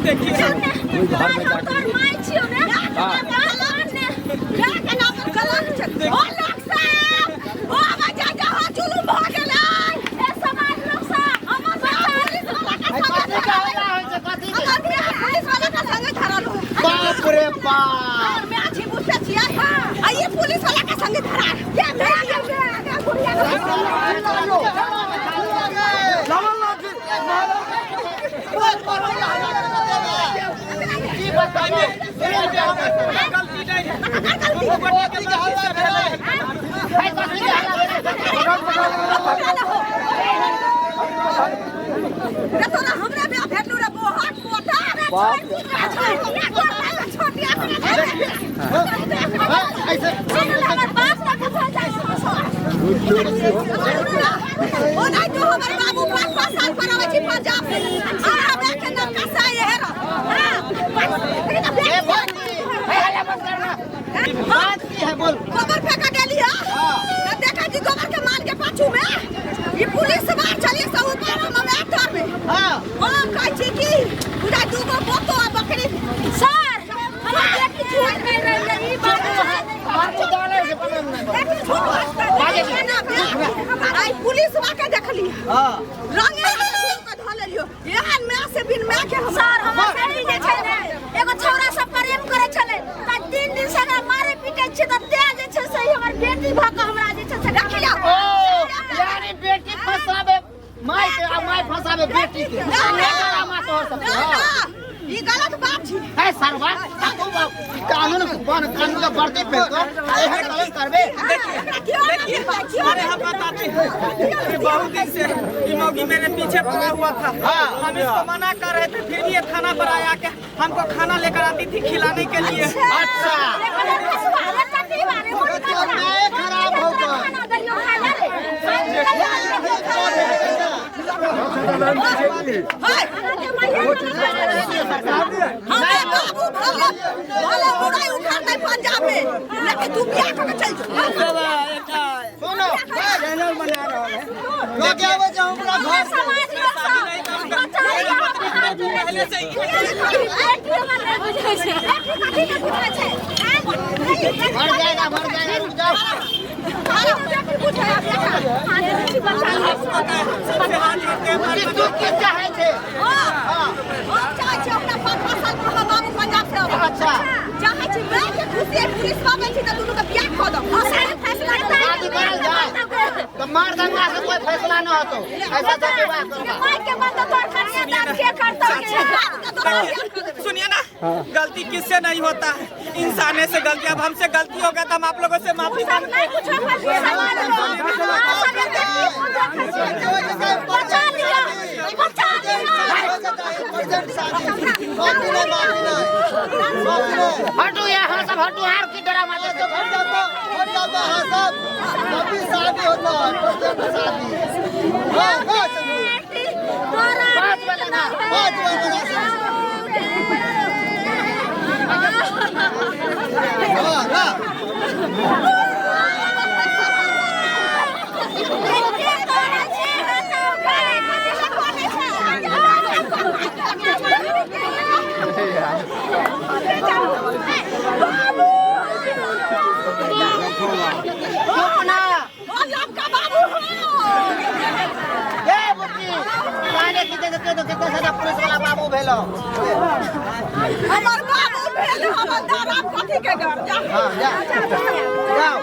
देखिए ओहि घर में जाके तोर माय छियौ ने हाँ। के नाम पर कलंक छै ओ लोक सब ओ बच्चा जहाँ जुलुम भऽ गेलै ए समाज लोक सब हमर बच्चा पुलिस वाला के संगे हमर बियाह पुलिस वाला के संगे धरल हो। बाप रे बाप। हमर माय छी बुझते छियै आ ई पुलिस वाला के संगे धरा के धरा के गुड़िया गलती नहीं है वो बच्चे के गलती से भेलै रे तोरा हमरा बियाह भेटलू रे बोहट मोटा रे छोटी ऐसे हमर बाप तक भऽ जाइ ओ नहीं तो हमर बाबू 5 5 साल पर आबै छी पंजाब से आ हमरा के नाम कसाई है रो हां ए बोल ए हल्ला मत करना बात की है बोल। गोबर फेंका गेली है त देखा जी गोबर के माल के पाछू में ई पुलिस बार चलिए सब ऊपर हम तर में। हाँ। हम कहै छी कि पूरा दूगो बोतो आ बकरी सर हमर बेटी झूठ नहीं रही ई बात है। बेटी झूठ बाजते ना आई पुलिस बा के देखली। हाँ। रंगे के धऽ लेलियो एहन माय से बिन माय के हम सर हमर बेटी जे छै ने एगो छौड़ा से प्रेम करै छलै त 3 दिन से एकरा मारे पीटे छै त तें जे छै से हमर बेटी भऽ के हमरा जे छै से देखियौ। ओ यानी बेटी फंसाबे माय के आ माय फंसाबे बेटी के। ना, ना। ड्रामा तोहर सबके। ना हाँ। ना ई गलत बात छी। ए सरवा तू कानून बन कानून के वर्दी पहन कर एहन गलत करबे। देखिए अरे हम बताते हैं कि बहुत दिन से ये मौगी मेरे पीछे पड़ा हुआ था। हम इसको मना कर रहे थे फिर भी ये थाना पर आया के हमको खाना लेकर आती थी खिलाने के लिए। अच्छा। खराब हो गया। हमे बाबू भले भले बुराई उखाड़ते पंजाब में लेकिन तू बियाह करके चल जो। सुनो चैनल बना रहा है लोग आवे जे हमरा घर से। पहले से ही मर जाएगा मर जाएगा रुक जाओ। सबसे हाथ जोड़ते हैं। बुच्ची तू की चाहे छे? अच्छा। चाहे छी मैं के खुशी है पुलिस बाबे छी त दुनू के बियाह कऽ दो। शादी करल जाए तो मार दंगा से कोई फैसला न होतो ऐसा तो विवाह करबा। सुनिए ना गलती किससे नहीं होता है इंसाने से गलती। अब हमसे गलती हो गया तो हम आप लोगों से माफी मांगते हैं। हटू यहाँ सब हटू हार की ड्रामा देखो। पाँच बजे ना चुप ना। ए बुच्ची काने की जगह तो कितना सारा पुलिस वाला बाबू भेलो। हमर बाबू भेल हमर दादा कथी के डर जा। हाँ जा जाओ।